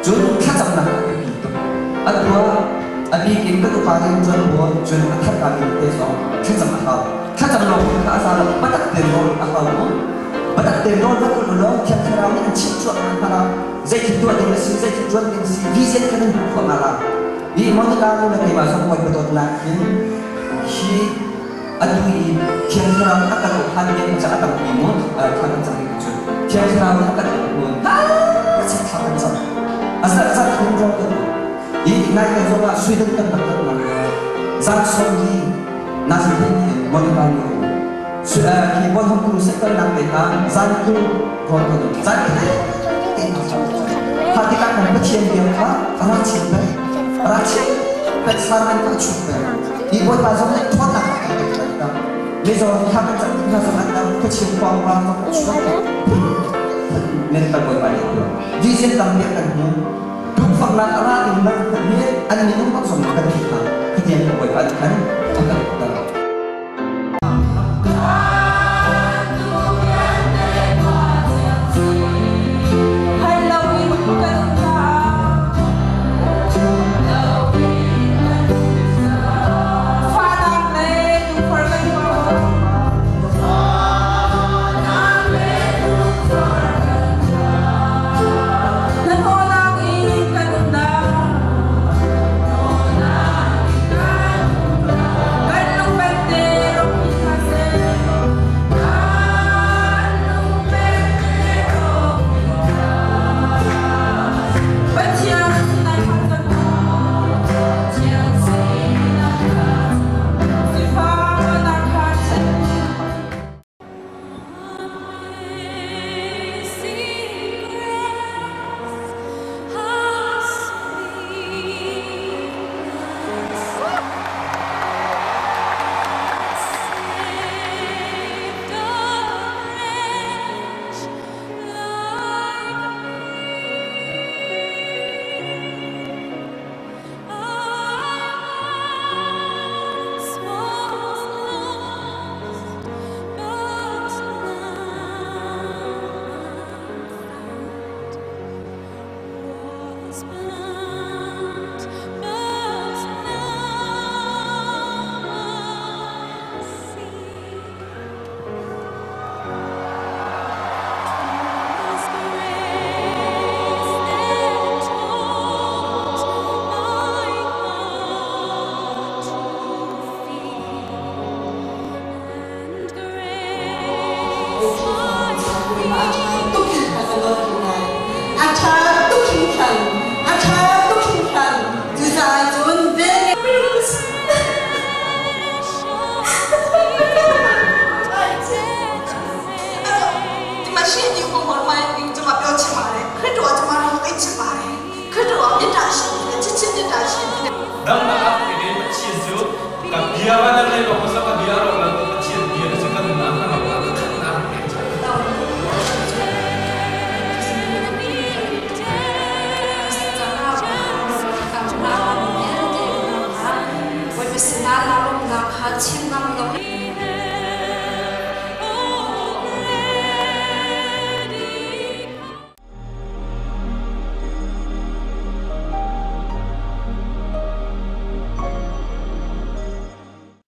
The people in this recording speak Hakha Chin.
Cun thlacamnak a biapi tuk. Atu ah a bik in kan upa nih ṭuan bawi cun a that mi te zong thlacam a hau. Thlacam lawng kha a za lo, biatak tein rawl a hau mu. Biatak tein rawl va tuah law Thiang Thlarau nih an chimh cuahmah hna la. Zei thil tuah ding a si, zei thil ṭuan ding a si, vision kha nan hmuh khawh hna la. Hi Monica nu le keimah zong Bawipa dawtnak hin hi atu i Thiang Thlarau nih a kan uk han mi ca a tampi mu thla kan cam ding cu Thiang Thlarau nih a kan uk hnu thla thla kan cam a zarh zarh in rawl kan i nai kan zong ah Sweden kan rak kan nak zan som hi nazin hin Monica nu khi Bonham Crusade kan nak te kha zan tu rawl kan zan kha tikah kan Pathian bia kha a ra chin peng a ra chin peng sarman kha a chuak peng hi Bawipa zong nih ṭhawnnak a kan pek peng. Mizaw kha kan cak hna zong an dam khuachim kuangvang zong a chuak medical Bawipa nih tuah vision tampi kan hmu duhfaknak a ra ding bang hi an minung bak zong kan theih hna khatiang kan Bawipa nih khan.